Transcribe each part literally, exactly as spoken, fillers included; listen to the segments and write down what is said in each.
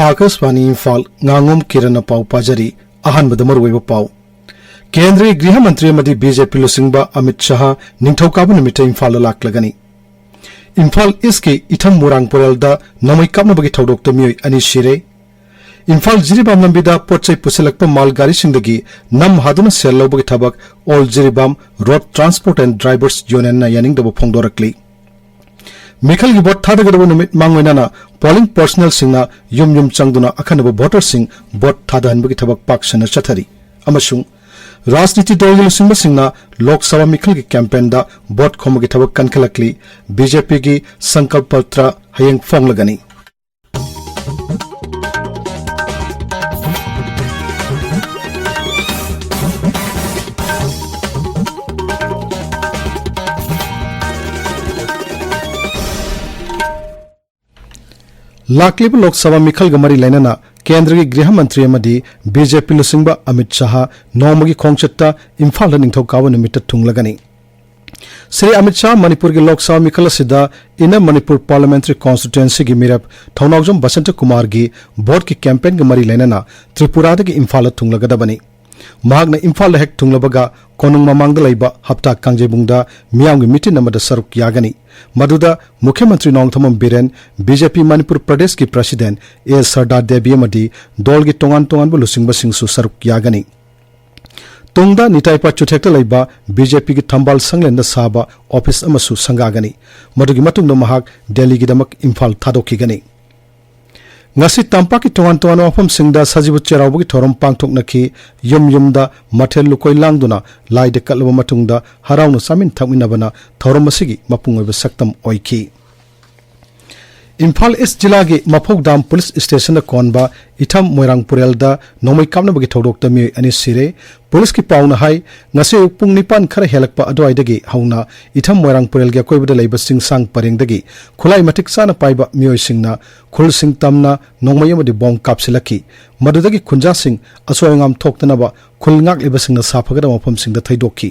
ꯑꯥꯀꯥꯁꯕꯥꯅꯤ ꯏꯝꯐꯥꯜ, ꯉꯥꯉꯣꯝ ꯀꯤꯔꯟꯅ ꯄꯥꯎ ꯄꯥꯖꯔꯤ꯫ ꯑꯍꯥꯟꯕꯗ ꯃꯔꯨꯑꯣꯏꯕ ꯄꯥꯎ꯫ ꯀꯦꯟꯗ꯭ꯔꯒꯤ ꯒ꯭ꯔꯤꯍ ꯃꯟꯇ꯭ꯔꯤ ꯑꯃꯗꯤ ꯕꯤ ꯖꯦ ꯄꯤ ꯂꯨꯆꯤꯡꯕ ꯑꯃꯤꯠ ꯁꯍꯥ ꯅꯤꯡꯊꯧꯀꯥꯕ ꯅꯨꯃꯤꯠꯇ ꯏꯝꯐꯥꯜꯗ ꯂꯥꯛꯂꯒꯅꯤ꯫ ꯏꯝꯐꯥꯜ ꯏꯁꯀꯤ ꯏꯊꯝ ꯃꯣꯏꯔꯥꯡ ꯄꯨꯔꯦꯜꯗ ꯅꯣꯡꯃꯩ ꯀꯥꯞꯅꯕꯒꯤ ꯊꯧꯗꯣꯛꯇ ꯃꯤꯑꯣꯏ ꯑꯅꯤ ꯁꯤꯔꯦ꯫ ꯏꯝꯐꯥꯜ ꯖꯤꯔꯤꯕꯥꯝ ꯂꯝꯕꯤꯗ ꯄꯣꯠ ꯆꯩ ꯄꯨꯁꯤꯜꯂꯛꯄ ꯃꯥꯜ ꯒꯥꯔꯤꯁꯤꯡꯗꯒꯤ ꯅꯝ ꯍꯥꯗꯨꯅ ꯁꯦꯜ ꯂꯧꯕꯒꯤ ꯊꯕꯛ All Jiribam Road Transport and Drivers Unionꯅ ꯌꯥꯅꯤꯡꯗꯕ ꯐꯣꯡꯗꯣꯔꯛꯂꯤ꯫ ꯃꯤꯈꯜꯒꯤ ꯚꯣꯠ ꯊꯥꯗꯒꯗꯕ ꯅꯨꯃꯤꯠ ꯃꯥꯡꯑꯣꯏꯅꯅ polling personnelꯁꯤꯡꯅ ꯌꯨꯝ ꯌꯨꯝ ꯆꯪꯗꯨꯅ ꯑꯈꯟꯅꯕ voterꯁꯤꯡ ꯚꯣꯠ ꯊꯥꯗꯍꯟꯕꯒꯤ ꯊꯕꯛ ꯄꯥꯛ ꯁꯟꯅ ꯆꯠꯊꯔꯤ꯫ ꯑꯃꯁꯨꯡ ꯔꯥꯖꯅꯤꯇꯤ ꯗꯜꯒꯤ ꯂꯨꯆꯤꯡꯕꯁꯤꯡꯅ ꯂꯣꯛ ꯁꯚꯥ ꯃꯤꯈꯜꯒꯤ campaignꯗ ꯚꯣꯠ ꯈꯣꯝꯕꯒꯤ ꯊꯕꯛ ꯀꯟꯈꯠꯂꯛꯂꯤ꯫ ꯕꯤ ꯖꯦ ꯄꯤꯒꯤ ꯁꯪꯀꯜꯄ ꯄꯇ꯭ꯔ ꯍꯌꯦꯡ ꯐꯣꯡꯂꯒꯅꯤ꯫ ꯂꯥꯛꯂꯤꯕ ꯂꯣꯛ ꯁꯚꯥ ꯃꯤꯈꯜꯒ ꯃꯔꯤ ꯂꯩꯅꯅ ꯀꯦꯟꯗ꯭ꯔꯒꯤ ꯒ꯭ꯔꯤꯍ ꯃꯟꯇ꯭ꯔꯤ ꯑꯃꯗꯤ ꯕꯤ ꯖꯦ ꯄꯤ ꯂꯨꯆꯤꯡꯕ ꯑꯃꯤꯠ ꯁꯍꯥ ꯅꯣꯡꯃꯒꯤ ꯈꯣꯡꯆꯠꯇ ꯏꯝꯐꯥꯜꯗ ꯅꯤꯡꯊꯧꯀꯥꯕ ꯅꯨꯃꯤꯠꯇ ꯊꯨꯡꯂꯒꯅꯤ꯫ ꯁ꯭ꯔꯤ ꯑꯃꯤꯠ ꯁꯍꯥ ꯃꯅꯤꯄꯨꯔꯒꯤ ꯂꯣꯛ ꯁꯚꯥ ꯃꯤꯈꯜ ꯑꯁꯤꯗ Inner Manipur Parliamentary Constituencyꯒꯤ ꯃꯤꯔꯦꯞ ꯊꯧꯅꯥꯎꯖꯝ ꯕꯁꯟꯇ ꯀꯨꯃꯥꯔꯒꯤ ꯚꯣꯠꯀꯤ campaignꯒ ꯃꯔꯤ ꯂꯩꯅꯅ ꯇ꯭ꯔꯤꯄꯨꯔꯥꯗꯒꯤ ꯏꯝꯐꯥꯜꯗ ꯊꯨꯡꯂꯒꯗꯕꯅꯤ꯫ ꯃꯍꯥꯛꯅ ꯏꯝꯐꯥꯜꯗ ꯍꯦꯛ ꯊꯨꯡꯂꯕꯒ ꯀꯣꯅꯨꯡ ꯃꯃꯥꯡꯗ ꯂꯩꯕ ꯍꯞꯇꯥ ꯀꯥꯡꯖꯩꯕꯨꯡꯗ ꯃꯤꯌꯥꯝꯒꯤ ꯃꯤꯇꯤꯟ ꯑꯃꯗ ꯁꯔꯨꯛ ꯌꯥꯒꯅꯤ꯫ ꯃꯗꯨꯗ ꯃꯨꯈ꯭ꯌ ꯃꯟꯇ꯭ꯔꯤ ꯅꯣꯡꯊꯣꯝꯕꯝ ꯕꯤꯔꯦꯟ, ꯕꯤ ꯖꯦ ꯄꯤ ꯃꯅꯤꯄꯨꯔ ꯄ꯭ꯔꯗꯦꯁꯀꯤ president ꯑꯦ ꯁꯔꯗꯥ ꯗꯦꯕꯤ ꯑꯃꯗꯤ ꯗꯣꯜꯒꯤ ꯇꯣꯉꯥꯟ ꯇꯣꯉꯥꯟꯕ ꯂꯨꯆꯤꯡꯕꯁꯤꯡꯁꯨ ꯁꯔꯨꯛ ꯌꯥꯒꯅꯤ꯫ ꯇꯨꯡꯗ ꯅꯤꯇꯥꯏꯄꯥ ꯆꯨꯊꯦꯛꯇ ꯂꯩꯕ ꯕꯤ ꯖꯦ ꯄꯤꯒꯤ ꯊꯝꯕꯥꯜ ꯁꯪꯂꯦꯟꯗ ꯁꯥꯕ office ꯑꯃꯁꯨ ꯁꯪꯒꯥꯒꯅꯤ꯫ ꯃꯗꯨꯒꯤ ꯃꯇꯨꯡꯗ ꯃꯍꯥꯛ ꯗꯦꯜꯂꯤꯒꯤꯗꯃꯛ ꯏꯝꯐꯥꯜ ꯊꯥꯗꯣꯛꯈꯤꯒꯅꯤ꯫ ꯉꯁꯤ ꯇꯝꯄꯥꯛꯀꯤ ꯇꯣꯉꯥꯟ ꯇꯣꯉꯥꯟꯕ ꯃꯐꯝꯁꯤꯡꯗ ꯁꯖꯤꯕꯨ ꯆꯩꯔꯥꯎꯕꯒꯤ ꯊꯧꯔꯝ ꯄꯥꯡꯊꯣꯛꯅꯈꯤ꯫ ꯌꯨꯝ ꯌꯨꯝꯗ ꯃꯊꯦꯜ ꯂꯨꯀꯣꯏ ꯂꯥꯡꯗꯨꯅ ꯂꯥꯏꯗ ꯀꯠꯂꯕ ꯃꯇꯨꯡꯗ ꯍꯔꯥꯎꯅ ꯆꯥꯃꯤꯟ ꯊꯛꯃꯤꯟꯅꯕꯅ ꯊꯧꯔꯝ ꯑꯁꯤꯒꯤ ꯃꯄꯨꯡ ꯑꯣꯏꯕ ꯁꯛꯇꯝ ꯑꯣꯏꯈꯤ꯫ ꯏꯝꯐꯥꯜ ꯏꯁ ꯖꯤꯂꯥꯒꯤ ꯃꯐꯧ ꯗꯥꯝ ꯄꯨꯂꯤꯁ ꯁ꯭ꯇꯦꯁꯟꯗ ꯀꯣꯟꯕ ꯏꯊꯝ ꯃꯣꯏꯔꯥꯡ ꯄꯨꯔꯦꯜꯗ ꯅꯣꯡꯃꯩ ꯀꯥꯞꯅꯕꯒꯤ ꯊꯧꯗꯣꯛꯇ ꯃꯤꯑꯣꯏ ꯑꯅꯤ ꯁꯤꯔꯦ꯫ ꯄꯨꯂꯤꯁꯀꯤ ꯄꯥꯎꯅ ꯍꯥꯏ, ꯉꯁꯤ ꯑꯌꯨꯛ ꯄꯨꯡ ꯅꯤꯄꯥꯟ ꯈꯔ ꯍꯦꯜꯂꯛꯄ ꯑꯗꯨꯋꯥꯏꯗꯒꯤ ꯍꯧꯅ ꯏꯊꯝ ꯃꯣꯏꯔꯥꯡ ꯄꯨꯔꯦꯜꯒꯤ ꯑꯀꯣꯏꯕꯗ ꯂꯩꯕ ꯆꯤꯡꯁꯥꯡ ꯄꯔꯦꯡꯗꯒꯤ ꯈꯨꯠꯂꯥꯏ ꯃꯇꯤꯛ ꯆꯥꯅ ꯄꯥꯏꯕ ꯃꯤꯑꯣꯏꯁꯤꯡꯅ ꯈꯨꯜꯁꯤꯡ ꯇꯝꯅ ꯅꯣꯡꯃꯩ ꯑꯃꯗꯤ ꯕꯣꯝ ꯀꯥꯞꯁꯤꯜꯂꯛꯈꯤ꯫ ꯃꯗꯨꯗꯒꯤ ꯈꯨꯟꯖꯥꯁꯤꯡ ꯑꯁꯣꯏ ꯑꯉꯥꯝ ꯊꯣꯛꯇꯅꯕ ꯈꯨꯜ ꯉꯥꯛꯂꯤꯕꯁꯤꯡꯅ ꯁꯥꯐꯒꯗꯕ ꯃꯐꯝꯁꯤꯡꯗ ꯊꯩꯗꯣꯛꯈꯤ꯫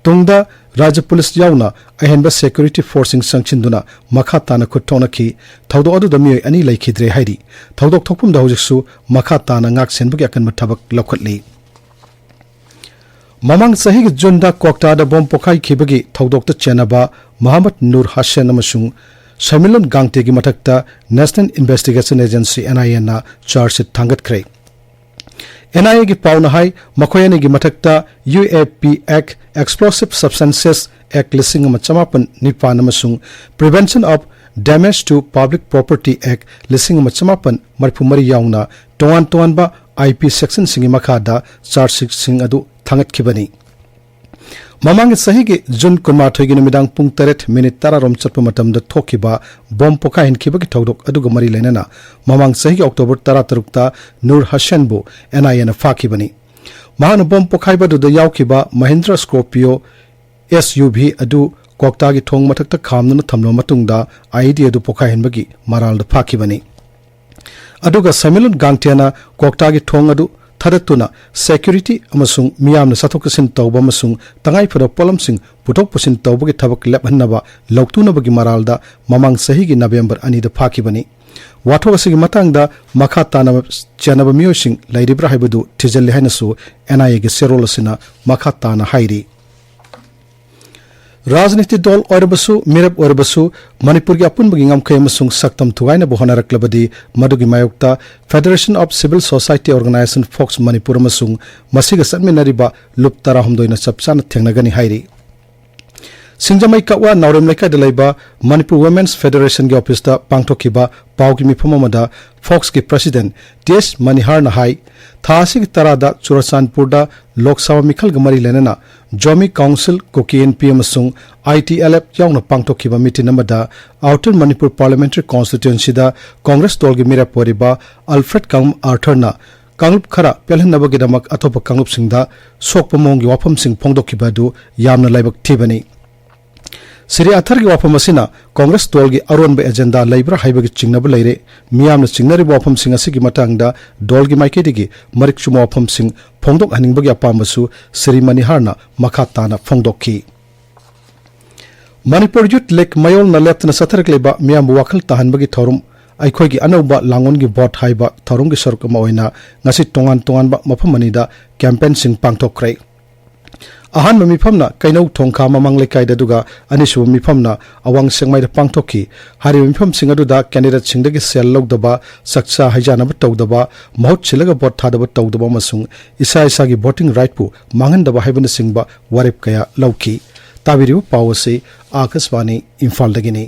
ꯇꯨꯡꯗ ꯔꯥꯖ꯭ꯌ ꯄꯨꯂꯤꯁ ꯌꯥꯎꯅ ꯑꯍꯦꯟꯕ ꯁꯦꯀ꯭ꯌꯨꯔꯤꯇꯤ ꯐꯣꯔꯁꯁꯤꯡ ꯆꯪꯁꯤꯟꯗꯨꯅ ꯃꯈꯥ ꯇꯥꯅ ꯈꯨꯠ ꯊꯣꯛꯅꯈꯤ꯫ ꯊꯧꯗꯣꯛ ꯑꯗꯨꯗ ꯃꯤꯑꯣꯏ ꯑꯅꯤ ꯂꯩꯈꯤꯗ꯭ꯔꯦ ꯍꯥꯏꯔꯤ꯫ ꯊꯧꯗꯣꯛ ꯊꯣꯛꯐꯝꯗ ꯍꯧꯖꯤꯛꯁꯨ ꯃꯈꯥ ꯇꯥꯅ ꯉꯥꯛ ꯁꯦꯟꯕꯒꯤ ꯑꯀꯟꯕ ꯊꯕꯛ ꯂꯧꯈꯠꯂꯤ꯫ ꯃꯃꯥꯡ ꯆꯍꯤꯒꯤ ꯖꯨꯟꯗ ꯀ꯭ꯋꯥꯛꯇꯥꯗ ꯕꯣꯝ ꯄꯣꯈꯥꯏꯈꯤꯕꯒꯤ ꯊꯧꯗꯣꯛꯇ ꯆꯦꯟꯅꯕ ꯃꯍꯃꯗ ꯅꯨꯔ ꯍꯁꯦꯟ ꯑꯃꯁꯨꯡ ꯁꯃꯤꯂꯨꯟ ꯒꯥꯡꯇꯦꯒꯤ ꯃꯊꯛꯇ National Investigation Agency, NIAꯅ ꯆꯥꯔꯖ ꯁꯤꯠ ꯊꯥꯡꯒꯠꯈ꯭ꯔꯦ꯫ NIAꯒꯤ ꯄꯥꯎꯅ ꯍꯥꯏ, ꯃꯈꯣꯏ ꯑꯅꯤꯒꯤ ꯃꯊꯛꯇ UAP Act, Explosive Substances Act ꯂꯤꯁꯤꯡ ꯑꯃ ꯆꯃꯥꯄꯟ ꯅꯤꯄꯥꯟ ꯑꯃꯁꯨꯡ Prevention of Damage to Public Property Act ꯂꯤꯁꯤꯡ ꯑꯃ ꯆꯃꯥꯄꯟ ꯃꯔꯤꯐꯨ ꯃꯔꯤ ꯌꯥꯎꯅ ꯇꯣꯉꯥꯟ ꯇꯣꯉꯥꯟꯕ IP sectionꯁꯤꯡꯒꯤ ꯃꯈꯥꯗ ꯆꯥꯔꯖ ꯁꯤꯠꯁꯤꯡ ꯑꯗꯨ ꯊꯥꯡꯒꯠꯈꯤꯕꯅꯤ꯫ ꯃꯃꯥꯡꯒꯤ ꯆꯍꯤꯒꯤ ꯖꯨꯟ ꯀꯨꯟꯃꯥꯊꯣꯏꯒꯤ ꯅꯨꯃꯤꯗꯥꯡ ꯄꯨꯡ ꯇꯔꯦꯠ ꯃꯤꯅꯤꯠ ꯇꯔꯥꯔꯣꯝ ꯆꯠꯄ ꯃꯇꯝꯗ ꯊꯣꯛꯈꯤꯕ ꯕꯣꯝ ꯄꯣꯈꯥꯏꯍꯟꯈꯤꯕꯒꯤ ꯊꯧꯗꯣꯛ ꯑꯗꯨꯒ ꯃꯔꯤ ꯂꯩꯅꯅ ꯃꯃꯥꯡ ꯆꯍꯤꯒꯤ ꯑꯣꯛꯇꯣꯕꯔ ꯇꯔꯥꯇꯔꯨꯛꯇ ꯅꯨꯔ ꯍꯁꯦꯟꯕꯨ NIAꯅ ꯐꯥꯈꯤꯕꯅꯤ꯫ ꯃꯍꯥꯛꯅ ꯕꯣꯝ ꯄꯣꯈꯥꯏꯕ ꯑꯗꯨꯗ ꯌꯥꯎꯈꯤꯕ Mahindra Scorpio SUV ꯑꯗꯨ ꯀ꯭ꯋꯥꯛꯇꯥꯒꯤ ꯊꯣꯡ ꯃꯊꯛꯇ ꯈꯥꯝꯗꯨꯅ ꯊꯝꯂꯕ ꯃꯇꯨꯡꯗ IED ꯑꯗꯨ ꯄꯣꯈꯥꯏꯍꯟꯕꯒꯤ ꯃꯔꯥꯜꯗ ꯐꯥꯈꯤꯕꯅꯤ꯫ ꯑꯗꯨꯒ ꯁꯃꯤꯂꯨꯟ ꯒꯥꯡꯇꯦꯅ ꯀ꯭ꯋꯥꯛꯇꯥꯒꯤ ꯊꯣꯡ ꯑꯗꯨ ꯊꯥꯗꯠꯇꯨꯅ ꯁꯦꯀ꯭ꯌꯨꯔꯤꯇꯤ ꯑꯃꯁꯨꯡ ꯃꯤꯌꯥꯝꯅ ꯆꯠꯊꯣꯛ ꯆꯠꯁꯤꯟ ꯇꯧꯕ ꯑꯃꯁꯨꯡ ꯇꯉꯥꯏ ꯐꯗꯕ ꯄꯣꯠꯂꯝꯁꯤꯡ ꯄꯨꯊꯣꯛ ꯄꯨꯁꯤꯟ ꯇꯧꯕꯒꯤ ꯊꯕꯛ ꯂꯦꯞꯍꯟꯅꯕ ꯂꯧꯇꯨꯅꯕꯒꯤ ꯃꯔꯥꯜꯗ ꯃꯃꯥꯡ ꯆꯍꯤꯒꯤ ꯅꯕꯦꯝꯕꯔ ꯑꯅꯤꯗ ꯐꯥꯈꯤꯕꯅꯤ꯫ ꯋꯥꯊꯣꯛ ꯑꯁꯤꯒꯤ ꯃꯇꯥꯡꯗ ꯃꯈꯥ ꯇꯥꯅ ꯆꯦꯟꯅꯕ ꯃꯤꯑꯣꯏꯁꯤꯡ ꯂꯩꯔꯤꯕ꯭ꯔꯥ ꯍꯥꯏꯕꯗꯨ ꯊꯤꯖꯤꯜꯂꯤ ꯍꯥꯏꯅꯁꯨ NIAꯒꯤ ꯆꯦꯔꯣꯜ ꯑꯁꯤꯅ ꯃꯈꯥ ꯇꯥꯅ ꯍꯥꯏꯔꯤ꯫ ꯔꯥꯖꯅꯤꯇꯤ ꯗꯜ ꯑꯣꯏꯔꯕꯁꯨ, ꯃꯤꯔꯦꯞ ꯑꯣꯏꯔꯕꯁꯨ, ꯃꯅꯤꯄꯨꯔꯒꯤ ꯑꯄꯨꯟꯕꯒꯤ ꯉꯝꯈꯩ ꯑꯃꯁꯨꯡ ꯁꯛꯇꯝ ꯊꯨꯒꯥꯏꯅꯕ ꯍꯣꯠꯅꯔꯛꯂꯕꯗꯤ ꯃꯗꯨꯒꯤ ꯃꯥꯌꯣꯛꯇ Federation of Civil Society Organisation, FOCS, Manipur ꯑꯃꯁꯨꯡ ꯃꯁꯤꯒ ꯆꯠꯃꯤꯟꯅꯔꯤꯕ ꯂꯨꯞ ꯇꯔꯥꯍꯨꯝꯗꯣꯏꯅ ꯆꯞ ꯆꯥꯅ ꯊꯦꯡꯅꯒꯅꯤ ꯍꯥꯏꯔꯤ꯫ ꯁꯤꯡꯖꯃꯩ ꯀꯛꯋꯥ ꯅꯥꯎꯔꯦꯝ ꯂꯩꯀꯥꯏꯗ ꯂꯩꯕ Manipur Women's Federationꯒꯤ officeꯇ ꯄꯥꯡꯊꯣꯛꯈꯤꯕ ꯄꯥꯎꯒꯤ ꯃꯤꯐꯝ ꯑꯃꯗ FOCSꯀꯤ president T S ꯃꯅꯤꯍꯥꯔꯅ ꯍꯥꯏ, ꯊꯥ ꯑꯁꯤꯒꯤ ꯇꯔꯥꯗ ꯆꯨꯔꯆꯥꯟꯄꯨꯔꯗ ꯂꯣꯛ ꯁꯚꯥ ꯃꯤꯈꯜꯒ ꯃꯔꯤ ꯂꯩꯅꯅ Zomi Council, ꯀꯨꯀꯤ ꯏꯟꯄꯤ ꯑꯃꯁꯨꯡ ITLF ꯌꯥꯎꯅ ꯄꯥꯡꯊꯣꯛꯈꯤꯕ meeting ꯑꯃꯗ Outer Manipur Parliamentary Constituencyꯗ Congress ꯗꯜꯒꯤ ꯃꯤꯔꯦꯞ ꯑꯣꯏꯔꯤꯕ ꯑꯜꯐ꯭ꯔꯦꯗ ꯀꯥꯡ ꯑꯥꯔꯊꯔꯅ ꯀꯥꯡꯂꯨꯞ ꯈꯔ ꯄꯦꯜꯍꯟꯅꯕꯒꯤꯗꯃꯛ ꯑꯇꯣꯞꯄ ꯀꯥꯡꯂꯨꯞꯁꯤꯡꯗ ꯁꯣꯛꯄ ꯃꯑꯣꯡꯒꯤ ꯋꯥꯐꯝꯁꯤꯡ ꯐꯣꯡꯗꯣꯛꯈꯤꯕ ꯑꯗꯨ ꯌꯥꯝꯅ ꯂꯥꯏꯕꯛ ꯊꯤꯕꯅꯤ꯫ ꯁ꯭ꯔꯤ ꯑꯊꯔꯒꯤ ꯋꯥꯐꯝ ꯑꯁꯤꯅ ꯀꯣꯡꯒ꯭ꯔꯦꯁ ꯗꯣꯜꯒꯤ ꯑꯔꯣꯟꯕ ꯑꯦꯖꯦꯟꯗꯥ ꯂꯩꯕ꯭ꯔꯥ ꯍꯥꯏꯕꯒꯤ ꯆꯤꯡꯅꯕ ꯂꯩꯔꯦ꯫ ꯃꯤꯌꯥꯝꯅ ꯆꯤꯡꯅꯔꯤꯕ ꯋꯥꯐꯝꯁꯤꯡ ꯑꯁꯤꯒꯤ ꯃꯇꯥꯡꯗ ꯗꯣꯜꯒꯤ ꯃꯥꯏꯀꯩꯗꯒꯤ ꯃꯔꯤꯛ ꯆꯨꯝꯕ ꯋꯥꯐꯝꯁꯤꯡ ꯐꯣꯡꯗꯣꯛꯍꯟꯅꯤꯡꯕꯒꯤ ꯑꯄꯥꯝꯕꯁꯨ ꯁ꯭ꯔꯤ ꯃꯅꯤꯍꯥꯔꯅ ꯃꯈꯥ ꯇꯥꯅ ꯐꯣꯡꯗꯣꯛꯈꯤ꯫ ꯃꯅꯤꯄꯨꯔ ꯌꯨꯊ ꯂꯤꯒ ꯃꯌꯣꯜꯅ ꯂꯦꯞꯇꯅ ꯆꯠꯊꯔꯛꯂꯤꯕ ꯃꯤꯌꯥꯝꯕꯨ ꯋꯥꯈꯜ ꯇꯥꯍꯟꯕꯒꯤ ꯊꯧꯔꯝ ꯑꯩꯈꯣꯏꯒꯤ ꯑꯅꯧꯕ ꯂꯥꯡꯑꯣꯟꯒꯤ ꯚꯣꯠ ꯍꯥꯏꯕ ꯊꯧꯔꯝꯒꯤ ꯁꯔꯨꯛ ꯑꯃ ꯑꯣꯏꯅ ꯉꯁꯤ ꯇꯣꯉꯥꯟ ꯇꯣꯉꯥꯟꯕ ꯃꯐꯝ ꯑꯅꯤꯗ ꯀꯦꯝꯄꯦꯟꯁꯤꯡ ꯄꯥꯡꯊꯣꯛꯈ꯭ꯔꯦ꯫ ꯑꯍꯥꯟꯕ ꯃꯤꯐꯝꯅ ꯀꯩꯅꯧ ꯊꯣꯡꯈꯥ ꯃꯃꯥꯡ ꯂꯩꯀꯥꯏꯗ, ꯑꯗꯨꯒ ꯑꯅꯤꯁꯨꯕ ꯃꯤꯐꯝꯅ ꯑꯋꯥꯡ ꯁꯦꯛꯃꯥꯏꯗ ꯄꯥꯡꯊꯣꯛꯈꯤ꯫ ꯍꯥꯏꯔꯤꯕ ꯃꯤꯐꯝꯁꯤꯡ ꯑꯗꯨꯗ ꯀꯦꯟꯗꯤꯗꯦꯠꯁꯤꯡꯗꯒꯤ ꯁꯦꯜ ꯂꯧꯗꯕ, ꯆꯥꯛꯆꯥ ꯍꯩꯖꯥꯟꯅꯕ ꯇꯧꯗꯕ, ꯃꯍꯨꯠ ꯁꯤꯜꯂꯒ ꯚꯣꯠ ꯊꯥꯗꯕ ꯇꯧꯗꯕ ꯑꯃꯁꯨꯡ ꯏꯁꯥ ꯏꯁꯥꯒꯤ ꯚꯣꯇꯤꯡ ꯔꯥꯏꯠꯄꯨ ꯃꯥꯡꯍꯟꯗꯕ ꯍꯥꯏꯕꯅꯆꯤꯡꯕ ꯋꯥꯔꯦꯞ ꯀꯌꯥ ꯂꯧꯈꯤ꯫ ꯇꯥꯕꯤꯔꯤꯕ ꯄꯥꯎ ꯑꯁꯤ ꯑꯥꯀꯥꯁꯕꯥꯅꯤ ꯏꯝꯐꯥꯜꯗꯒꯤꯅꯤ꯫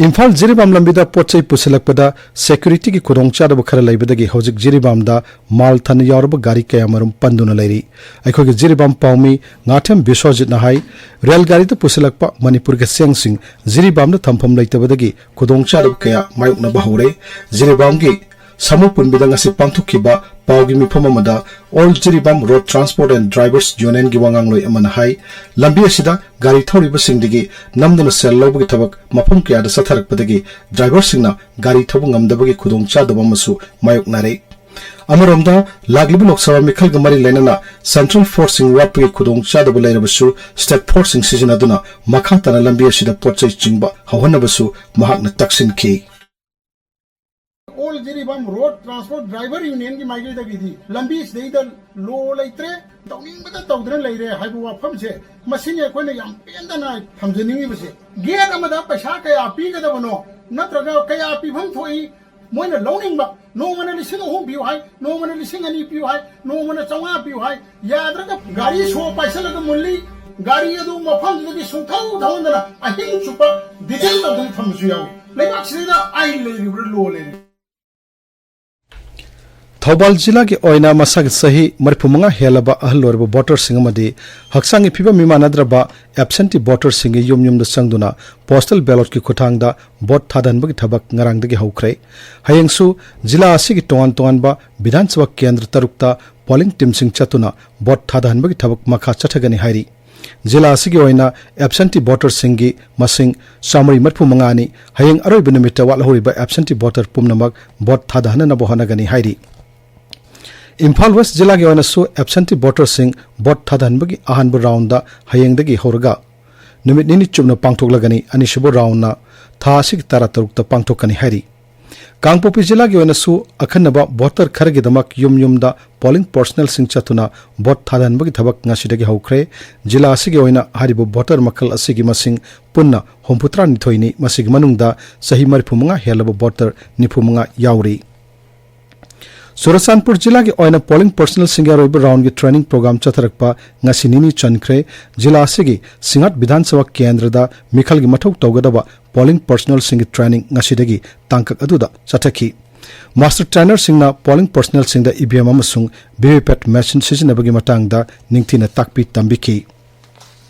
ꯏꯝꯐꯥꯜ ꯖꯤꯔꯤꯕꯥꯝ ꯂꯝꯕꯤꯗ ꯄꯣꯠ ꯆꯩ ꯄꯨꯁꯤꯜꯂꯛꯄꯗ ꯁꯦꯀ꯭ꯌꯨꯔꯤꯇꯤꯒꯤ ꯈꯨꯗꯣꯡꯆꯥꯗꯕ ꯈꯔ ꯂꯩꯕꯗꯒꯤ ꯍꯧꯖꯤꯛ ꯖꯤꯔꯤꯕꯥꯝꯗ ꯃꯥꯜ ꯊꯟꯅ ꯌꯥꯎꯔꯕ ꯒꯥꯔꯤ ꯀꯌꯥꯃꯔꯨꯝ ꯄꯟꯗꯨꯅ ꯂꯩꯔꯤ꯫ ꯑꯩꯈꯣꯏꯒꯤ ꯖꯤꯔꯤꯕꯥꯝ ꯄꯥꯎꯃꯤ ꯉꯥꯊꯦꯝ ꯕꯤꯁ꯭ꯋꯖꯤꯠꯅ ꯍꯥꯏ, ꯔꯦꯜ ꯒꯥꯔꯤꯗ ꯄꯨꯁꯤꯜꯂꯛꯄ ꯃꯅꯤꯄꯨꯔꯒꯤ ꯆꯦꯡꯁꯤꯡ ꯖꯤꯔꯤꯕꯥꯝꯗ ꯊꯝꯐꯝ ꯂꯩꯇꯕꯗꯒꯤ ꯈꯨꯗꯣꯡꯆꯥꯗꯕ ꯀꯌꯥ ꯃꯥꯌꯣꯛꯅꯕ ꯍꯧꯔꯦ꯫ ꯖꯤꯔꯤꯕꯥꯝꯒꯤ ꯁꯥꯃꯨ ꯄꯨꯟꯕꯤꯗ ꯉꯁꯤ ꯄꯥꯡꯊꯣꯛꯈꯤꯕ ꯄꯥꯎꯒꯤ ꯃꯤꯐꯝ ꯑꯃꯗ All Jiribam Road Transport and Drivers Union ꯒꯤ ꯋꯥꯉꯥꯡꯂꯣꯏ ꯑꯃꯅ ꯍꯥꯏ, ꯂꯝꯕꯤ ꯑꯁꯤꯗ ꯒꯥꯔꯤ ꯊꯧꯔꯤꯕꯁꯤꯡꯗꯒꯤ ꯅꯝꯗꯨꯅ ꯁꯦꯜ ꯂꯧꯕꯒꯤ ꯊꯕꯛ ꯃꯐꯝ ꯀꯌꯥꯗ ꯆꯠꯊꯔꯛꯄꯗꯒꯤ ꯗ꯭ꯔꯥꯏꯚꯔꯁꯤꯡꯅ ꯒꯥꯔꯤ ꯊꯧꯕ ꯉꯝꯗꯕꯒꯤ ꯈꯨꯗꯣꯡꯆꯥꯗꯕ ꯑꯃꯁꯨ ꯃꯥꯌꯣꯛꯅꯔꯦ꯫ ꯑꯃꯔꯣꯝꯗ, ꯂꯥꯛꯂꯤꯕ ꯂꯣꯛ ꯁꯚꯥ ꯃꯤꯈꯜꯒ ꯃꯔꯤ ꯂꯩꯅꯅ ꯁꯦꯟꯇ꯭ꯔꯦꯜ ꯐꯣꯔꯁꯁꯤꯡ ꯋꯥꯠꯄꯒꯤ ꯈꯨꯗꯣꯡꯆꯥꯗꯕ ꯂꯩꯔꯕꯁꯨ, ꯁ꯭ꯇꯦꯠ ꯐꯣꯔꯁꯁꯤꯡ ꯁꯤꯖꯤꯟꯅꯗꯨꯅ ꯃꯈꯥ ꯇꯥꯅ ꯂꯝꯕꯤ ꯑꯁꯤꯗ ꯄꯣꯠ ꯆꯩ ꯆꯤꯡꯕ ꯍꯧꯍꯟꯅꯕꯁꯨ ꯃꯍꯥꯛꯅ ꯇꯛꯁꯤꯟꯈꯤ꯫ All Jiribam Road Transport Driver Union ꯒꯤ ꯃꯥꯏꯀꯩꯗꯒꯤꯗꯤ ꯂꯝꯕꯤꯁꯤꯗꯩꯗ ꯂꯣ ꯂꯩꯇ꯭ꯔꯦ, ꯇꯧꯅꯤꯡꯕꯗ ꯇꯧꯗꯅ ꯂꯩꯔꯦ ꯍꯥꯏꯕ ꯋꯥꯐꯝꯁꯦ, ꯃꯁꯤꯅꯤ ꯑꯩꯈꯣꯏꯅ ꯌꯥꯝ ꯄꯦꯟꯗꯅ ꯊꯝꯖꯅꯤꯡꯉꯤꯕꯁꯦ꯫ ꯒꯦꯠ ꯑꯃꯗ ꯄꯩꯁꯥ ꯀꯌꯥ ꯄꯤꯒꯗꯕꯅꯣ, ꯅꯠꯇ꯭ꯔꯒ ꯀꯌꯥ ꯄꯤꯐꯝ ꯊꯣꯛꯏ, ꯃꯣꯏꯅ ꯂꯧꯅꯤꯡꯕ, ꯅꯣꯡꯃꯅ ꯂꯤꯁꯤꯡ ꯑꯍꯨꯝ ꯄꯤꯌꯨ ꯍꯥꯏ, ꯅꯣꯡꯃꯅ ꯂꯤꯁꯤꯡ ꯑꯅꯤ ꯄꯤꯌꯨ ꯍꯥꯏ, ꯅꯣꯡꯃꯅ ꯆꯥꯝꯃꯉꯥ ꯄꯤꯌꯨ ꯍꯥꯏ, ꯌꯥꯗ꯭ꯔꯒ ꯒꯥꯔꯤ ꯁꯣ ꯄꯥꯏꯁꯤꯜꯂꯒ ꯃꯨꯜꯂꯤ, ꯒꯥꯔꯤ ꯑꯗꯨ ꯃꯐꯝꯗꯨꯗꯒꯤ ꯁꯨꯡꯊꯧ ꯊꯧꯍꯟꯗꯅ ꯑꯍꯤꯡ ꯆꯨꯞꯄ ꯗꯤꯇꯦꯟ ꯇꯧꯗꯨꯅ ꯊꯝꯕꯁꯨ ꯌꯥꯎꯏ꯫ ꯂꯩꯕꯥꯛꯁꯤꯗ ꯑꯥꯏꯟ ꯂꯩꯔꯤꯕ꯭ꯔꯥ, ꯂꯣ ꯂꯩꯔꯤꯕ꯭ꯔꯥ? ꯊꯧꯕꯥꯜ ꯖꯤꯂꯥꯒꯤ ꯑꯣꯏꯅ ꯃꯁꯥꯒꯤ ꯆꯍꯤ ꯃꯔꯤꯐꯨ ꯃꯉꯥ ꯍꯦꯜꯂꯕ ꯑꯍꯜ ꯑꯣꯏꯔꯕ ꯚꯣꯇꯔꯁꯤꯡ ꯑꯃꯗꯤ ꯍꯛꯆꯥꯡꯒꯤ ꯐꯤꯕꯝ ꯃꯤꯃꯥꯟꯅꯗ꯭ꯔꯕ ꯑꯦꯕꯁꯦꯟꯇꯤ ꯚꯣꯇꯔꯁꯤꯡꯒꯤ ꯌꯨꯝ ꯌꯨꯝꯗ ꯆꯪꯗꯨꯅ ꯄꯣꯁꯇꯦꯜ ꯕꯦꯂꯣꯠꯀꯤ ꯈꯨꯠꯊꯥꯡꯗ ꯚꯣꯠ ꯊꯥꯗꯍꯟꯕꯒꯤ ꯊꯕꯛ ꯉꯔꯥꯡꯗꯒꯤ ꯍꯧꯈ꯭ꯔꯦ꯫ ꯍꯌꯦꯡꯁꯨ ꯖꯤꯂꯥ ꯑꯁꯤꯒꯤ ꯇꯣꯉꯥꯟ ꯇꯣꯉꯥꯟꯕ ꯕꯤꯙꯥꯟ ꯁꯚꯥ ꯀꯦꯟꯗ꯭ꯔ ꯇꯔꯨꯛꯇ ꯄꯣꯂꯤꯡ ꯇꯤꯝꯁꯤꯡ ꯆꯠꯇꯨꯅ ꯚꯣꯠ ꯊꯥꯗꯍꯟꯕꯒꯤ ꯊꯕꯛ ꯃꯈꯥ ꯆꯠꯊꯒꯅꯤ ꯍꯥꯏꯔꯤ꯫ ꯖꯤꯂꯥ ꯑꯁꯤꯒꯤ ꯑꯣꯏꯅ ꯑꯦꯕꯁꯦꯟꯇꯤ ꯚꯣꯇꯔꯁꯤꯡꯒꯤ ꯃꯁꯤꯡ ꯆꯥꯃꯔꯤ ꯃꯔꯤꯐꯨ ꯃꯉꯥꯅꯤ꯫ ꯍꯌꯦꯡ ꯑꯔꯣꯏꯕ ꯅꯨꯃꯤꯠꯇ ꯋꯥꯠꯍꯧꯔꯤꯕ ꯑꯦꯕꯁꯦꯟꯇꯤ ꯚꯣꯇꯔ ꯄꯨꯝꯅꯃꯛ ꯚꯣꯠ ꯊꯥꯗꯍꯟꯅꯅꯕ ꯍꯣꯠꯅꯒꯅꯤ ꯍꯥꯏꯔꯤ꯫ ꯏꯝꯐꯥꯜ ꯋꯦꯁ ꯖꯤꯂꯥꯒꯤ ꯑꯣꯏꯅꯁꯨ ꯑꯦꯕꯁꯦꯟꯇꯤ ꯚꯣꯇꯔꯁꯤꯡ ꯚꯣꯠ ꯊꯥꯗꯍꯟꯕꯒꯤ ꯑꯍꯥꯟꯕ ꯔꯥꯎꯟꯗ ꯍꯌꯦꯡꯗꯒꯤ ꯍꯧꯔꯒ ꯅꯨꯃꯤꯠ ꯅꯤꯅꯤ ꯆꯨꯞꯅ ꯄꯥꯡꯊꯣꯛꯂꯒꯅꯤ꯫ ꯑꯅꯤꯁꯨꯕ ꯔꯥꯎꯟꯅ ꯊꯥ ꯑꯁꯤꯒꯤ ꯇꯔꯥꯇꯔꯨꯛꯇ ꯄꯥꯡꯊꯣꯛꯀꯅꯤ ꯍꯥꯏꯔꯤ꯫ ꯀꯥꯡꯄꯣꯛꯄꯤ ꯖꯤꯂꯥꯒꯤ ꯑꯣꯏꯅꯁꯨ ꯑꯈꯟꯅꯕ ꯚꯣꯇꯔ ꯈꯔꯒꯤꯗꯃꯛ ꯌꯨꯝ ꯌꯨꯝꯗ ꯄꯣꯂꯤꯡ ꯄꯔꯁꯅꯦꯜꯁꯤꯡ ꯆꯠꯇꯨꯅ ꯚꯣꯠ ꯊꯥꯗꯍꯟꯕꯒꯤ ꯊꯕꯛ ꯉꯁꯤꯗꯒꯤ ꯍꯧꯈ꯭ꯔꯦ꯫ ꯖꯤꯂꯥ ꯑꯁꯤꯒꯤ ꯑꯣꯏꯅ ꯍꯥꯏꯔꯤꯕ ꯚꯣꯇꯔ ꯃꯈꯜ ꯑꯁꯤꯒꯤ ꯃꯁꯤꯡ ꯄꯨꯟꯅ ꯍꯨꯝꯐꯨꯇꯔꯥꯅꯤꯊꯣꯏꯅꯤ꯫ ꯃꯁꯤꯒꯤ ꯃꯅꯨꯡꯗ ꯆꯍꯤ ꯃꯔꯤꯐꯨꯃꯉꯥ ꯍꯦꯜꯂꯕ ꯚꯣꯇꯔ ꯅꯤꯐꯨꯃꯉꯥ ꯌꯥꯎꯔꯤ꯫ ꯆꯨꯔꯆꯥꯟꯄꯨꯔ ꯖꯤꯂꯥꯒꯤ ꯑꯣꯏꯅ ꯄꯣꯂꯤꯡ ꯄꯔꯁꯅꯦꯜꯁꯤꯡꯒꯤ ꯑꯔꯣꯏꯕ ꯔꯥꯎꯟꯒꯤ ꯇ꯭ꯔꯦꯅꯤꯡ ꯄ꯭ꯔꯣꯒ꯭ꯔꯥꯝ ꯆꯠꯊꯔꯛꯄ ꯉꯁꯤ ꯅꯤꯅꯤ ꯆꯟꯈ꯭ꯔꯦ꯫ ꯖꯤꯂꯥ ꯑꯁꯤꯒꯤ ꯁꯤꯡꯍꯥꯠ ꯕꯤꯙꯥꯟ ꯁꯚꯥ ꯀꯦꯟꯗ꯭ꯔꯗ ꯃꯤꯈꯜꯒꯤ ꯃꯊꯧ ꯇꯧꯒꯗꯕ ꯄꯣꯂꯤꯡ ꯄꯔꯁꯅꯦꯜꯁꯤꯡꯒꯤ ꯇ꯭ꯔꯦꯅꯤꯡ ꯉꯁꯤꯗꯒꯤ ꯇꯥꯡꯀꯛ ꯑꯗꯨꯗ ꯆꯠꯊꯈꯤ꯫ ꯃꯥꯁꯇꯔ ꯇ꯭ꯔꯦꯅꯔꯁꯤꯡꯅ ꯄꯣꯂꯤꯡ ꯄꯔꯁꯅꯦꯜꯁꯤꯡꯗ ꯏ ꯚꯤ ꯑꯦꯝ ꯑꯃꯁꯨꯡ ꯚꯤ ꯚꯤ ꯄꯦꯠ ꯃꯦꯁꯤꯟ ꯁꯤꯖꯤꯟꯅꯕꯒꯤ ꯃꯇꯥꯡꯗ ꯅꯤꯡꯊꯤꯅ ꯇꯥꯛꯄꯤ ꯇꯝꯕꯤꯈꯤ꯫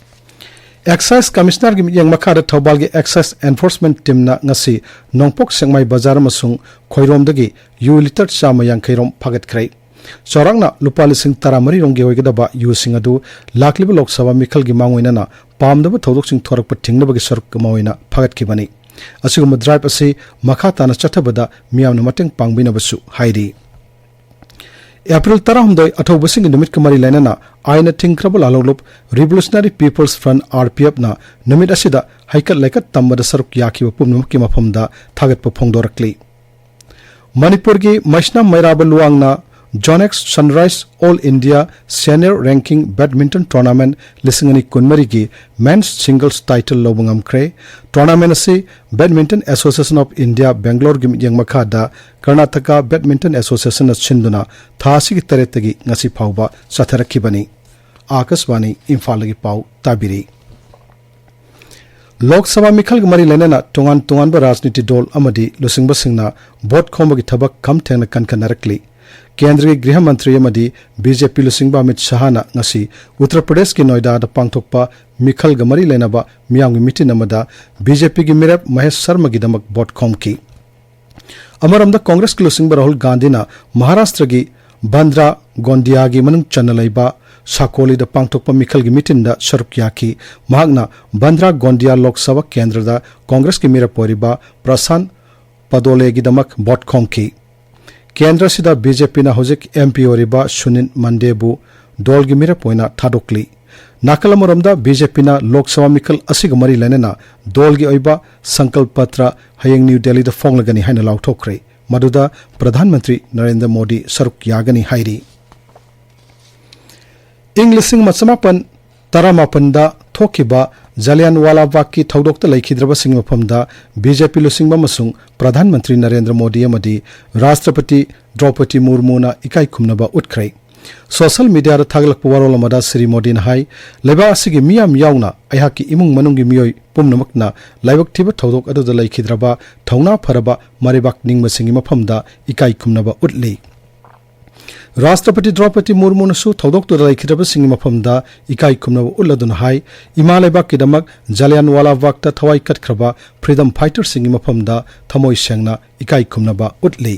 ꯑꯦꯛꯁꯥꯏꯖ ꯀꯃꯤꯁꯅꯔꯒꯤ ꯃꯤꯠꯌꯦꯡ ꯃꯈꯥꯗ ꯊꯧꯕꯥꯜꯒꯤ ꯑꯦꯛꯁꯥꯏꯖ ꯑꯦꯟꯐꯣꯔꯁꯃꯦꯟ ꯇꯤꯝꯅ ꯉꯁꯤ ꯅꯣꯡꯄꯣꯛ ꯁꯦꯛꯃꯥꯏ ꯕꯖꯥꯔ ꯑꯃꯁꯨꯡ ꯈꯣꯏꯔꯣꯝꯗꯒꯤ ꯌꯨ ꯂꯤꯇꯔ ꯆꯥꯝꯃ ꯌꯥꯡꯈꯩ ꯔꯣꯝ ꯐꯥꯒꯠꯈ꯭ꯔꯦ꯫ ꯆꯥꯎꯔꯥꯛꯅ ꯂꯨꯄꯥ ꯂꯤꯁꯤꯡ ꯇꯔꯥꯃꯔꯤ ꯔꯣꯝꯒꯤ ꯑꯣꯏꯒꯗꯕ ꯌꯨꯁꯤꯡ ꯑꯗꯨ ꯂꯥꯛꯂꯤꯕ ꯂꯣꯛ ꯁꯚꯥ ꯃꯤꯈꯜꯒꯤ ꯃꯥꯡꯑꯣꯏꯅꯅ ꯄꯥꯝꯗꯕ ꯊꯧꯗꯣꯛꯁꯤꯡ ꯊꯣꯔꯛꯄ ꯊꯤꯡꯅꯕꯒꯤ ꯁꯔꯨꯛ ꯑꯃ ꯑꯣꯏꯅ ꯐꯥꯒꯠꯈꯤꯕꯅꯤ꯫ ꯑꯁꯤꯒꯨꯝꯕ ꯗ꯭ꯔꯥꯏꯚ ꯑꯁꯤ ꯃꯈꯥ ꯇꯥꯅ ꯆꯠꯊꯕꯗ ꯃꯤꯌꯥꯝꯅ ꯃꯇꯦꯡ ꯄꯥꯡꯕꯤꯅꯕꯁꯨ ꯍꯥꯏꯔꯤ꯫ ꯑꯦꯄ꯭ꯔꯤꯜ ꯇꯔꯥꯍꯨꯝꯗꯣꯏ ꯑꯊꯧꯕꯁꯤꯡꯒꯤ ꯅꯨꯃꯤꯠꯀ ꯃꯔꯤ ꯂꯩꯅꯅ ꯑꯥꯏꯟꯅ ꯊꯤꯡꯈ꯭ꯔꯕ Lalhoulup revolutionary people's front, R P ꯑꯦꯐꯅ ꯅꯨꯃꯤꯠ ꯑꯁꯤꯗ ꯍꯩꯀꯠ ꯂꯩꯀꯠ ꯇꯝꯕꯗ ꯁꯔꯨꯛ ꯌꯥꯈꯤꯕ ꯄꯨꯝꯅꯃꯛꯀꯤ ꯃꯐꯝꯗ ꯊꯥꯒꯠꯄ ꯐꯣꯡꯗꯣꯔꯛꯂꯤ꯫ ꯃꯅꯤꯄꯨꯔꯒꯤ ꯃꯩꯁꯅꯥꯝ ꯃꯩꯔꯥꯕ ꯂꯨꯋꯥꯡꯅ Yonex Sunrise all India senior ranking badminton tournament ꯂꯤꯁꯤꯡ ꯑꯅꯤ ꯀꯨꯟꯃꯔꯤꯒꯤ ꯃꯦꯟꯁ ꯁꯤꯡꯒꯜꯁ ꯇꯥꯏꯇꯜ ꯂꯧꯕ ꯉꯝꯈ꯭ꯔꯦ꯫ ꯇꯣꯔꯅꯥꯃꯦꯟꯠ ꯑꯁꯤ ꯕꯦꯗꯃꯤꯟꯇꯟ ꯑꯦꯁꯣꯁꯤꯌꯦꯁꯟ ꯑꯣꯐ ꯏꯟꯗꯤꯌꯥ ꯕꯦꯡꯒ꯭ꯂꯣꯔꯒꯤ ꯃꯤꯠꯌꯦꯡ ꯃꯈꯥꯗ ꯀꯔꯅꯥꯇꯀꯥ ꯕꯦꯗꯃꯤꯟꯇꯟ ꯑꯦꯁꯣꯁꯤꯌꯦꯁꯟꯅ ꯁꯤꯟꯗꯨꯅ ꯊꯥ ꯑꯁꯤꯒꯤ ꯇꯔꯦꯠꯇꯒꯤ ꯉꯁꯤ ꯐꯥꯎꯕ ꯆꯠꯊꯔꯛꯈꯤꯕꯅꯤ꯫ ꯑꯥꯀꯥꯁꯕꯥꯅꯤ ꯏꯝꯐꯥꯜꯗꯒꯤ ꯄꯥꯎ ꯇꯥꯕꯤꯔꯤ꯫ ꯂꯣꯛ ꯁꯚꯥ ꯃꯤꯈꯜꯒ ꯃꯔꯤ ꯂꯩꯅꯅ ꯇꯣꯉꯥꯟ ꯇꯣꯉꯥꯟꯕ ꯔꯥꯖꯅꯤꯇꯤ ꯗꯣꯜ ꯑꯃꯗꯤ ꯂꯨꯆꯤꯡꯕꯁꯤꯡꯅ ꯚꯣꯠ ꯈꯣꯝꯕꯒꯤ ꯊꯕꯛ ꯈꯝ ꯊꯦꯡꯅ ꯀꯟꯈꯠꯅꯔꯛꯂꯤ꯫ ꯀꯦꯟꯗ꯭ꯔꯒꯤ ꯒ꯭ꯔꯤꯍ ꯃꯟꯇ꯭ꯔꯤ ꯑꯃꯗꯤ ꯕꯤ ꯖꯦ ꯄꯤ ꯂꯨꯆꯤꯡꯕ ꯑꯃꯤꯠ ꯁꯍꯥꯅ ꯉꯁꯤ ꯎꯠꯇꯔ ꯄ꯭ꯔꯗꯦꯁꯀꯤ ꯅꯣꯏꯗꯥꯗ ꯄꯥꯡꯊꯣꯛꯄ ꯃꯤꯈꯜꯒ ꯃꯔꯤ ꯂꯩꯅꯕ ꯃꯤꯌꯥꯝꯒꯤ ꯃꯤꯇꯤꯟ ꯑꯃꯗ ꯕꯤ ꯖꯦ ꯄꯤꯒꯤ ꯃꯤꯔꯦꯞ ꯃꯍꯦꯁ ꯁꯔꯃꯒꯤꯗꯃꯛ ꯚꯣꯠ ꯈꯣꯝꯈꯤ꯫ ꯑꯃꯔꯣꯝꯗ ꯀꯣꯡꯒ꯭ꯔꯦꯁꯀꯤ ꯂꯨꯆꯤꯡꯕ ꯔꯥꯍꯨꯜ ꯒꯥꯟꯙꯤꯅ ꯃꯍꯥꯔꯥꯁꯇ꯭ꯔꯒꯤ ꯕꯟꯗ꯭ꯔꯥ ꯒꯣꯟꯗꯤꯌꯥꯒꯤ ꯃꯅꯨꯡ ꯆꯟꯅ ꯂꯩꯕ ꯁꯥꯀꯣꯂꯤꯗ ꯄꯥꯡꯊꯣꯛꯄ ꯃꯤꯈꯜꯒꯤ ꯃꯤꯇꯤꯟꯗ ꯁꯔꯨꯛ ꯌꯥꯈꯤ꯫ ꯃꯍꯥꯛꯅ ꯕꯟꯗ꯭ꯔꯥ ꯒꯣꯟꯗꯤꯌꯥ ꯂꯣꯛ ꯁꯚꯥ ꯀꯦꯟꯗ꯭ꯔꯗ ꯀꯣꯡꯒ꯭ꯔꯦꯁꯀꯤ ꯃꯤꯔꯦꯞ ꯑꯣꯏꯔꯤꯕ ꯄ꯭ꯔꯁꯥꯟ ꯄꯗꯣꯂꯦꯒꯤꯗꯃꯛ ꯚꯣꯠ ꯈꯣꯝꯈꯤ꯫ ꯀꯦꯟꯗ꯭ꯔꯁꯤꯗ ꯕꯤ ꯖꯦ ꯄꯤꯅ ꯍꯧꯖꯤꯛ ꯑꯦꯝ ꯄꯤ ꯑꯣꯏꯔꯤꯕ ꯁꯨꯅꯤꯟ ꯃꯟꯗꯦꯕꯨ ꯗꯣꯜꯒꯤ ꯃꯤꯔꯦꯞ ꯑꯣꯏꯅ ꯊꯥꯗꯣꯛꯂꯤ꯫ ꯅꯥꯀꯜ ꯑꯃꯔꯣꯝꯗ, ꯕꯤ ꯖꯦ ꯄꯤꯅ ꯂꯣꯛ ꯁꯚꯥ ꯃꯤꯈꯜ ꯑꯁꯤꯒ ꯃꯔꯤ ꯂꯩꯅꯅ ꯗꯣꯜꯒꯤ ꯑꯣꯏꯕ ꯁꯪꯀꯜꯞ ꯄꯇ꯭ꯔ ꯍꯌꯦꯡ ꯅ꯭ꯌꯨ ꯗꯦꯜꯂꯤꯗ ꯐꯣꯡꯂꯒꯅꯤ ꯍꯥꯏꯅ ꯂꯥꯎꯊꯣꯛꯈ꯭ꯔꯦ꯫ ꯃꯗꯨꯗ ꯄ꯭ꯔꯙꯥꯟ ꯃꯟꯇ꯭ꯔꯤ ꯅꯔꯦꯟꯗ꯭ꯔ ꯃꯣꯗꯤ ꯁꯔꯨꯛ ꯌꯥꯒꯅꯤ ꯍꯥꯏꯔꯤ꯫ ꯏꯪ ꯂꯤꯁꯤꯡ ꯑꯃ ꯆꯃꯥꯄꯟ ꯇꯔꯥꯃꯥꯄꯟꯗ ꯊꯣꯛꯈꯤꯕ ꯖꯥꯂꯤꯌꯥꯟꯋꯥꯂꯥ ꯕꯥꯒꯀꯤ ꯊꯧꯗꯣꯛꯇ ꯂꯩꯈꯤꯗ꯭ꯔꯕꯁꯤꯡꯒꯤ ꯃꯐꯝꯗ ꯕꯤ ꯖꯦ ꯄꯤ ꯂꯨꯆꯤꯡꯕ ꯑꯃꯁꯨꯡ ꯄ꯭ꯔꯙꯥꯟ ꯃꯟꯇ꯭ꯔꯤ ꯅꯔꯦꯟꯗ꯭ꯔ ꯃꯣꯗꯤ ꯑꯃꯗꯤ ꯔꯥꯁꯇ꯭ꯔꯄꯇꯤ ꯗ꯭ꯔꯧꯄꯗꯤ ꯃꯨꯔꯃꯨꯅ ꯏꯀꯥꯏ ꯈꯨꯝꯅꯕ ꯎꯠꯈ꯭ꯔꯦ꯫ ꯁꯣꯁꯤꯌꯦꯜ ꯃꯤꯗꯤꯌꯥꯗ ꯊꯥꯒꯠꯂꯛꯄ ꯋꯥꯔꯣꯜ ꯑꯃꯗ ꯁ꯭ꯔꯤ ꯃꯣꯗꯤꯅ ꯍꯥꯏ, ꯂꯩꯕꯥꯛ ꯑꯁꯤꯒꯤ ꯃꯤꯌꯥꯝ ꯌꯥꯎꯅ ꯑꯩꯍꯥꯛꯀꯤ ꯏꯃꯨꯡ ꯃꯅꯨꯡꯒꯤ ꯃꯤꯑꯣꯏ ꯄꯨꯝꯅꯃꯛꯅ ꯂꯥꯏꯕꯛ ꯊꯤꯕ ꯊꯧꯗꯣꯛ ꯑꯗꯨꯗ ꯂꯩꯈꯤꯗ꯭ꯔꯕ ꯊꯧꯅꯥ ꯐꯔꯕ ꯃꯔꯩꯕꯥꯛ ꯅꯤꯡꯕꯁꯤꯡꯒꯤ ꯃꯐꯝꯗ ꯏꯀꯥꯏ ꯈꯨꯝꯅꯕ ꯎꯠꯂꯤ꯫ ꯔꯥꯁꯇ꯭ꯔꯄꯇꯤ ꯗ꯭ꯔꯧꯄꯗꯤ ꯃꯨꯔꯃꯨꯅꯁꯨ ꯊꯧꯗꯣꯛꯇꯨꯗ ꯂꯩꯈꯤꯗ꯭ꯔꯕꯁꯤꯡꯒꯤ ꯃꯐꯝꯗ ꯏꯀꯥꯏ ꯈꯨꯝꯅꯕ ꯎꯠꯂꯗꯨꯅ ꯍꯥꯏ, ꯏꯃꯥ ꯂꯩꯕꯥꯛꯀꯤꯗꯃꯛ ꯖꯥꯂꯤꯌꯥꯟꯋꯥꯂꯥ ꯕꯥꯒꯇ ꯊꯋꯥꯏ ꯀꯠꯈ꯭ꯔꯕ ꯐ꯭ꯔꯤꯗꯝ ꯐꯥꯏꯇꯔꯁꯤꯡꯒꯤ ꯃꯐꯝꯗ ꯊꯃꯣꯏ ꯁꯦꯡꯅ ꯏꯀꯥꯏ ꯈꯨꯝꯅꯕ ꯎꯠꯂꯤ꯫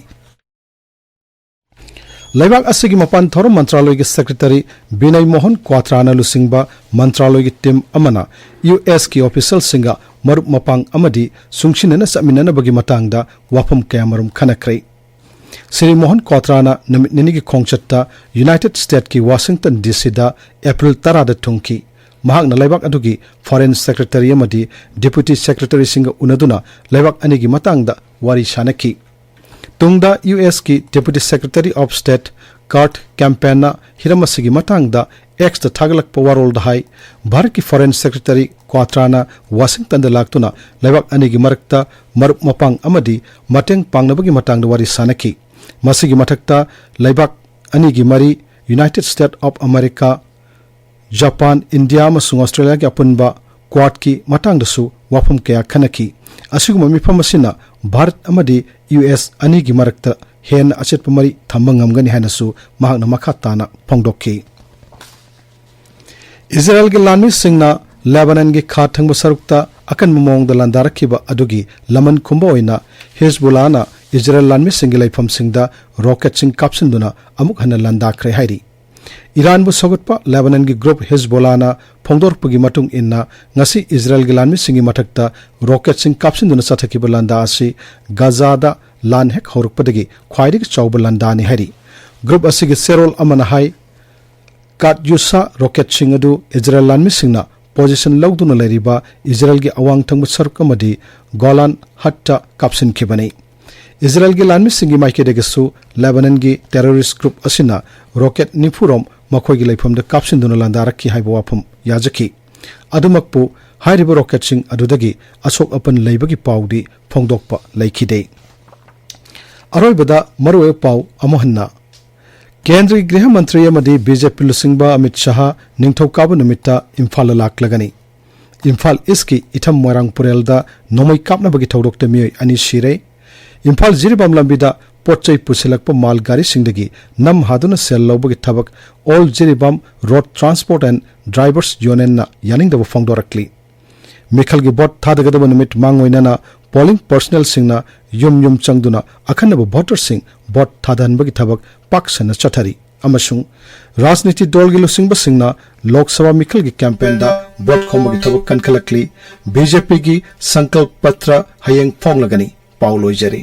ꯂꯩꯕꯥꯛ ꯑꯁꯤꯒꯤ ꯃꯄꯥꯟ ꯊꯧꯔꯝ ꯃꯟꯇ꯭ꯔꯥꯂꯣꯏꯒꯤ ꯁꯦꯀ꯭ꯔꯦꯇꯔꯤ ꯕꯤꯅꯌ ꯃꯣꯍꯟ ꯀ꯭ꯋꯥꯇ꯭ꯔꯥꯅ ꯂꯨꯆꯤꯡꯕ ꯃꯟꯇ꯭ꯔꯥꯂꯣꯏꯒꯤ ꯇꯤꯝ ꯑꯃꯅ ꯌꯨ ꯑꯦꯁꯀꯤ ꯑꯣꯐꯤꯁꯤꯌꯦꯜꯁꯤꯡꯒ ꯃꯔꯨꯞ ꯃꯄꯥꯡ ꯑꯃꯗꯤ ꯆꯨꯡꯁꯤꯟꯅꯅ ꯆꯠꯃꯤꯟꯅꯅꯕꯒꯤ ꯃꯇꯥꯡꯗ ꯋꯥꯐꯝ ꯀꯌꯥꯃꯔꯨꯝ ꯈꯟꯅꯈ꯭ꯔꯦ꯫ ꯁ꯭ꯔꯤ ꯃꯣꯍꯟ ꯀ꯭ꯋꯥꯇ꯭ꯔꯥꯅ ꯅꯨꯃꯤꯠ ꯅꯤꯅꯤꯒꯤ ꯈꯣꯡꯆꯠꯇ ꯌꯨꯅꯥꯏꯇꯦꯗ ꯁ꯭ꯇꯦꯠꯀꯤ ꯋꯥꯁꯤꯡꯇꯟ ꯗꯤ ꯁꯤꯗ ꯑꯦꯄ꯭ꯔꯤꯜ ꯇꯔꯥꯗ ꯊꯨꯡꯈꯤ꯫ ꯃꯍꯥꯛꯅ ꯂꯩꯕꯥꯛ ꯑꯗꯨꯒꯤ ꯐꯣꯔꯦꯟ ꯁꯦꯀ꯭ꯔꯦꯇꯔꯤ ꯑꯃꯗꯤ ꯗꯤꯄ꯭ꯌꯨꯇꯤ ꯁꯦꯀ꯭ꯔꯦꯇꯔꯤꯁꯤꯡꯒ ꯎꯅꯗꯨꯅ ꯂꯩꯕꯥꯛ ꯑꯅꯤꯒꯤ ꯃꯇꯥꯡꯗ ꯋꯥꯔꯤ ꯁꯥꯅꯈꯤ꯫ ꯇꯨꯡꯗ ꯌꯨ ꯑꯦꯁꯀꯤ deputy secretary of state Kurt ꯀꯦꯝꯄꯦꯟꯅ ꯍꯤꯔꯝ ꯑꯁꯤꯒꯤ ꯃꯇꯥꯡꯗ ꯑꯦꯛꯁꯇ ꯊꯥꯒꯠꯂꯛꯄ ꯋꯥꯔꯣꯜꯗ ꯍꯥꯏ, ꯚꯥꯔꯠꯀꯤ ꯐꯣꯔꯦꯟ ꯁꯦꯀ꯭ꯔꯦꯇꯔꯤ ꯀ꯭ꯋꯥꯇ꯭ꯔꯥꯅ ꯋꯥꯁꯤꯡꯇꯟꯗ ꯂꯥꯛꯇꯨꯅ ꯂꯩꯕꯥꯛ ꯑꯅꯤꯒꯤ ꯃꯔꯛꯇ ꯃꯔꯨꯞ ꯃꯄꯥꯡ ꯑꯃꯗꯤ ꯃꯇꯦꯡ ꯄꯥꯡꯅꯕꯒꯤ ꯃꯇꯥꯡꯗ ꯋꯥꯔꯤ ꯁꯥꯅꯈꯤ꯫ ꯃꯁꯤꯒꯤ ꯃꯊꯛꯇ ꯂꯩꯕꯥꯛ ꯑꯅꯤꯒꯤ ꯃꯔꯤ, United state of America, Japan, India ꯑꯃꯁꯨꯡ ꯑꯣꯁꯇ꯭ꯔꯦꯂꯤꯌꯥꯒꯤ ꯑꯄꯨꯟꯕ ꯀ꯭ꯋꯥꯗꯀꯤ ꯃꯇꯥꯡꯗꯁꯨ ꯋꯥꯐꯝ ꯀꯌꯥ ꯈꯟꯅꯈꯤ꯫ ꯑꯁꯤꯒꯨꯝꯕ ꯃꯤꯐꯝ ꯑꯁꯤꯅ ꯚꯥꯔꯠ ꯑꯃꯗꯤ ꯌꯨ ꯑꯦꯁ ꯑꯅꯤꯒꯤ ꯃꯔꯛꯇ ꯍꯦꯟꯅ ꯑꯆꯦꯠꯄ ꯃꯔꯤ ꯊꯝꯕ ꯉꯝꯒꯅꯤ ꯍꯥꯏꯅꯁꯨ ꯃꯍꯥꯛꯅ ꯃꯈꯥ ꯇꯥꯅ ꯐꯣꯡꯗꯣꯛꯈꯤ꯫ ꯏꯖꯔꯦꯜꯒꯤ ꯂꯥꯟꯃꯤꯁꯤꯡꯅ ꯂꯦꯕꯥꯅꯟꯒꯤ ꯈꯥ ꯊꯪꯕ ꯁꯔꯨꯛꯇ ꯑꯀꯟꯕ ꯃꯑꯣꯡꯗ ꯂꯥꯟꯗꯥꯔꯛꯈꯤꯕ ꯑꯗꯨꯒꯤ ꯂꯃꯟ ꯈꯨꯝꯕ ꯑꯣꯏꯅ ꯍꯤꯖꯕꯨꯜꯂꯥꯅ ꯏꯖꯔꯦꯜ ꯂꯥꯟꯃꯤꯁꯤꯡꯒꯤ ꯂꯩꯐꯝꯁꯤꯡꯗ ꯔꯣꯀꯦꯠꯁꯤꯡ ꯀꯥꯞꯁꯤꯟꯗꯨꯅ ꯑꯃꯨꯛ ꯍꯟꯅ ꯂꯥꯟꯗꯥꯈ꯭ꯔꯦ ꯍꯥꯏꯔꯤ꯫ ꯏꯔꯥꯟꯕꯨ ꯁꯧꯒꯠꯄ ꯂꯦꯕꯅꯟꯒꯤ ꯒ꯭ꯔꯨꯞ ꯍꯤꯖꯕꯣꯂꯥꯅ ꯐꯣꯡꯗꯣꯔꯛꯄꯒꯤ ꯃꯇꯨꯡ ꯏꯟꯅ, ꯉꯁꯤ ꯏꯖꯔꯦꯜꯒꯤ ꯂꯥꯟꯃꯤꯁꯤꯡꯒꯤ ꯃꯊꯛꯇ ꯔꯣꯀꯦꯠꯁꯤꯡ ꯀꯥꯞꯁꯤꯟꯗꯨꯅ ꯆꯠꯊꯈꯤꯕ ꯂꯥꯟꯗꯥ ꯑꯁꯤ ꯒꯥꯖꯥꯗ ꯂꯥꯟ ꯍꯦꯛ ꯍꯧꯔꯛꯄꯗꯒꯤ ꯈ꯭ꯋꯥꯏꯗꯒꯤ ꯆꯥꯎꯕ ꯂꯥꯟꯗꯥꯅꯤ ꯍꯥꯏꯔꯤ꯫ ꯒ꯭ꯔꯨꯞ ꯑꯁꯤꯒꯤ ꯆꯦꯔꯣꯜ ꯑꯃꯅ ꯍꯥꯏ, ꯀꯥꯠꯌꯨꯁꯥ ꯔꯣꯀꯦꯠꯁꯤꯡ ꯑꯗꯨ ꯏꯖꯔꯦꯜ ꯂꯥꯟꯃꯤꯁꯤꯡꯅ ꯄꯣꯖꯤꯁꯟ ꯂꯧꯗꯨꯅ ꯂꯩꯔꯤꯕ ꯏꯖꯔꯦꯜꯒꯤ ꯑꯋꯥꯡ ꯊꯪꯕ ꯁꯔꯨꯛ ꯑꯃꯗꯤ ꯒꯣꯂꯥꯟ ꯍꯠꯇ ꯀꯥꯞꯁꯤꯟꯈꯤꯕꯅꯤ꯫ ꯏꯖꯔꯦꯜꯒꯤ ꯂꯥꯟꯃꯤꯁꯤꯡꯒꯤ ꯃꯥꯏꯀꯩꯗꯒꯤꯁꯨ ꯂꯦꯕꯅꯟꯒꯤ ꯇꯦꯔꯣꯔꯤꯁ꯭ꯠ ꯒ꯭ꯔꯨꯞ ꯑꯁꯤꯅ ꯔꯣꯀꯦꯠ ꯅꯤꯐꯨ ꯔꯣꯝ ꯃꯈꯣꯏꯒꯤ ꯂꯩꯐꯝꯗ ꯀꯥꯞꯁꯤꯟꯗꯨꯅ ꯂꯥꯟꯗꯥꯔꯛꯈꯤ ꯍꯥꯏꯕ ꯋꯥꯐꯝ ꯌꯥꯖꯈꯤ꯫ ꯑꯗꯨꯃꯛꯄꯨ, ꯍꯥꯏꯔꯤꯕ ꯔꯣꯀꯦꯠꯁꯤꯡ ꯑꯗꯨꯗꯒꯤ ꯑꯁꯣꯛ ꯑꯄꯟ ꯂꯩꯕꯒꯤ ꯄꯥꯎꯗꯤ ꯐꯣꯡꯗꯣꯛꯄ ꯂꯩꯈꯤꯗꯦ꯫ ꯑꯔꯣꯏꯕꯗ ꯃꯔꯨꯑꯣꯏꯕ ꯄꯥꯎ ꯑꯃꯨꯛ ꯍꯟꯅ꯫ ꯀꯦꯟꯗ꯭ꯔꯒꯤ ꯒ꯭ꯔꯤꯍ ꯃꯟꯇ꯭ꯔꯤ ꯑꯃꯗꯤ ꯕꯤ ꯖꯦ ꯄꯤ ꯂꯨꯆꯤꯡꯕ ꯑꯃꯤꯠ ꯁꯍꯥ ꯅꯤꯡꯊꯧꯀꯥꯕ ꯅꯨꯃꯤꯠꯇ ꯏꯝꯐꯥꯜꯗ ꯂꯥꯛꯂꯒꯅꯤ꯫ ꯏꯝꯐꯥꯜ ꯏꯁꯀꯤ ꯏꯊꯝ ꯃꯣꯏꯔꯥꯡ ꯄꯨꯔꯦꯜꯗ ꯅꯣꯡꯃꯩ ꯀꯥꯞꯅꯕꯒꯤ ꯊꯧꯗꯣꯛꯇ ꯃꯤꯑꯣꯏ ꯑꯅꯤ ꯁꯤꯔꯦ꯫ ꯏꯝꯐꯥꯜ ꯖꯤꯔꯤꯕꯥꯝ ꯂꯝꯕꯤꯗ ꯄꯣꯠ ꯆꯩ ꯄꯨꯁꯤꯜꯂꯛꯄ ꯃꯥꯜ ꯒꯥꯔꯤꯁꯤꯡꯗꯒꯤ ꯅꯝ ꯍꯥꯗꯨꯅ ꯁꯦꯜ ꯂꯧꯕꯒꯤ ꯊꯕꯛ All Jiribam Road Transport and Drivers Unionꯅ ꯌꯥꯅꯤꯡꯗꯕ ꯐꯣꯡꯗꯣꯔꯛꯂꯤ꯫ ꯃꯤꯈꯜꯒꯤ ꯚꯣꯠ ꯊꯥꯗꯒꯗꯕ ꯅꯨꯃꯤꯠ ꯃꯥꯡꯑꯣꯏꯅꯅ ꯄꯣꯂꯤꯡ ꯄꯔꯁꯅꯦꯜꯁꯤꯡꯅ ꯌꯨꯝ ꯌꯨꯝ ꯆꯪꯗꯨꯅ ꯑꯈꯟꯅꯕ ꯚꯣꯇꯔꯁꯤꯡ ꯚꯣꯠ ꯊꯥꯗꯍꯟꯕꯒꯤ ꯊꯕꯛ ꯄꯥꯛ ꯁꯟꯅ ꯆꯠꯊꯔꯤ꯫ ꯑꯃꯁꯨꯡ ꯔꯥꯖꯅꯤꯇꯤ ꯗꯜꯒꯤ ꯂꯨꯆꯤꯡꯕꯁꯤꯡꯅ ꯂꯣꯛ ꯁꯚꯥ ꯃꯤꯈꯜꯒꯤ ꯀꯦꯝꯄꯦꯟꯗ ꯚꯣꯠ ꯈꯣꯝꯕꯒꯤ ꯊꯕꯛ ꯀꯟꯈꯠꯂꯛꯂꯤ꯫ ꯕꯤ ꯖꯦ ꯄꯤꯒꯤ ꯁꯪꯀꯜꯞ ꯄꯇ꯭ꯔ ꯍꯌꯦꯡ ꯐꯣꯡꯂꯒꯅꯤ꯫ ꯄꯥꯎ ꯂꯣꯏꯖꯔꯦ꯫